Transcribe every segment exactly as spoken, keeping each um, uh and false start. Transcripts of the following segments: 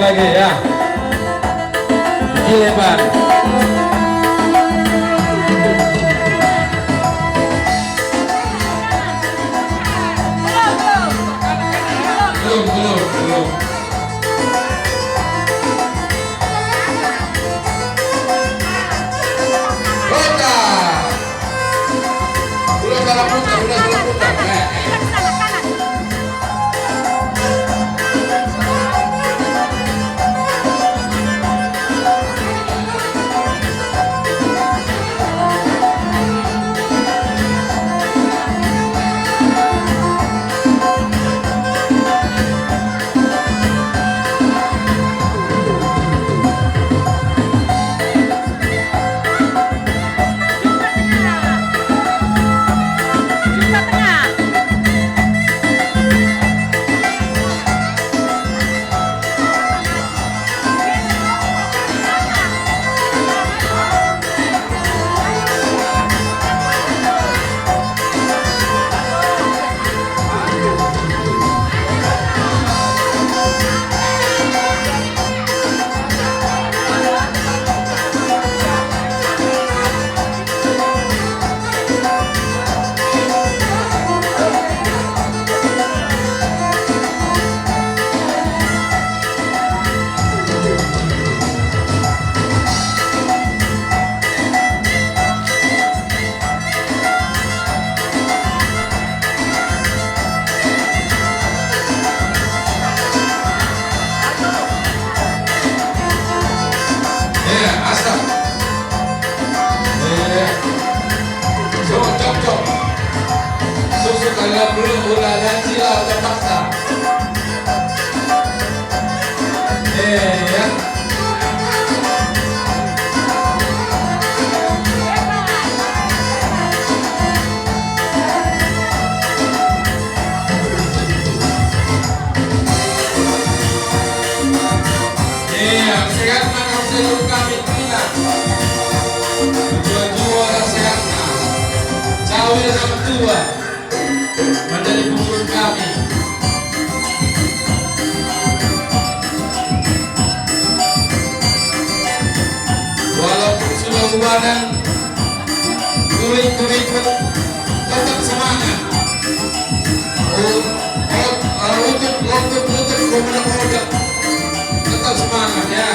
Lagi ya. Gileban. Belum, belum, belum. Kota. Udah salah putar, udah salah putar. Eh, eh. Eh, asap. Eh. Jom, jom, jom. Susu kalian dulu, ulah janji lah, terpaksa. Eh, ya. Iya, sehat maka saya kami terima. Juara-juara sehat, cawe sama tua. Menjadi pengurus kami. Walaupun sudah ubanan, kulit-kulit tetap semangat. Oh, oh, oh, utup, utup, utup, utup, tetap semangat ya.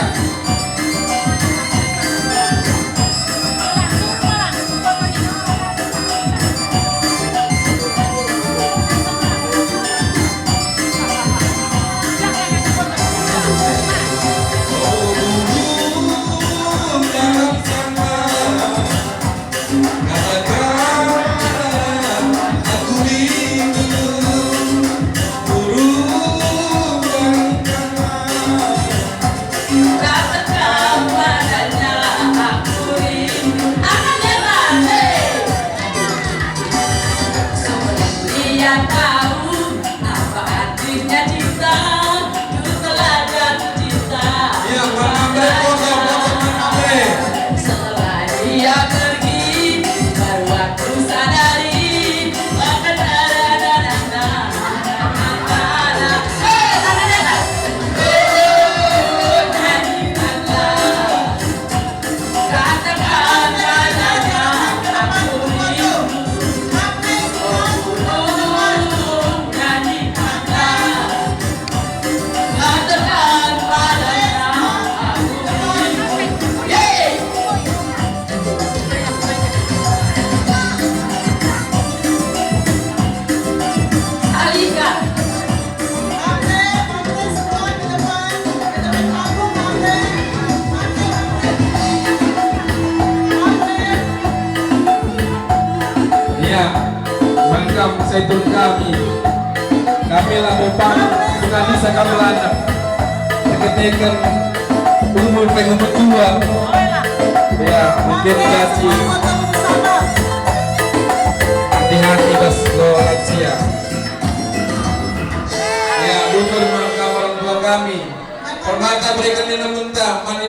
Ia tahu apa artinya cinta, ku teladan cinta. Iya, Bang Andre, foto, foto Bang Andre. Setelah dia pergi, baru aku sadari, bahkan ada nana, nana, nana. Eh, tangan di atas. Oh, nyanyikanlah. Ya, mangkam saya turun kami. Kami lah bukan, bukan bisa kami landak. Teketeken umur pengen tua. Ya, mungkin gaji. Hati-hati bas lo lansia. Ya, bukan mangkam orang tua kami. Permata berikan nina munta, man